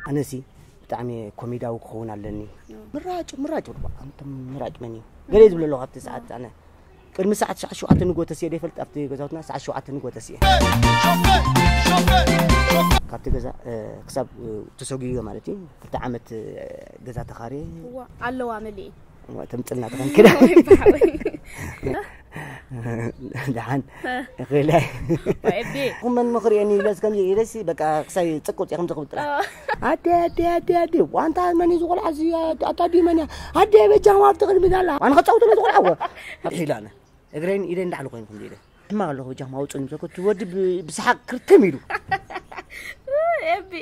ኣነሲ ብጣዕሚ ኮሜዳዊ ክኸውን ኣለኒ። ምራጭ ምራጭ ወድባ ኣንተ ምራጭ መን እዩ? ገለ ዝብለ ኣለኹ ኣብቲ ሰዓት ኣነ ቅድሚ ሰዓት ሰዓት ሸውዓተ ንጎ ተስየ ደይፈልጥ ኣብቲ ገዛውትና ሰዓት ሸውዓተ ንጎ ተስየ ካብቲ ገዛ ክሳብ ተሰጉዮ ማለት እዩ። ክልተ ዓመት ገዛ ተኻርየ ኣለዋ መሊእ ተምፅልና ተኸንክዳ ደሓን ክላይ ኩመን ምኽሪየኒ ኢለስ ከምዚ ኢለሲ በቃ ክሳይ ፅቅ ውፅእ ከም ዝኽብል ጥራሕ ኣደ ኣደ ኣደ ኣደ ዋንታ መን እዩ ዝቆልዓ እዚ ኣታ ድዩ መን እያ ኣደ በጃ ማብ ትቕድሚት ኣላ ኣነ ከፃውተሉ ዝቆልዓ ወ ኣብሒላ ኣነ እግረይን ኢደን ዳዕሉ ኮይኑ ከምዚ ኢለ ሕማቕ ኣለኹ በጃ ማውፅእ ንብሰኮ እቲ ወዲ ብሰሓቅ ክርትም ኢሉ ኤቢ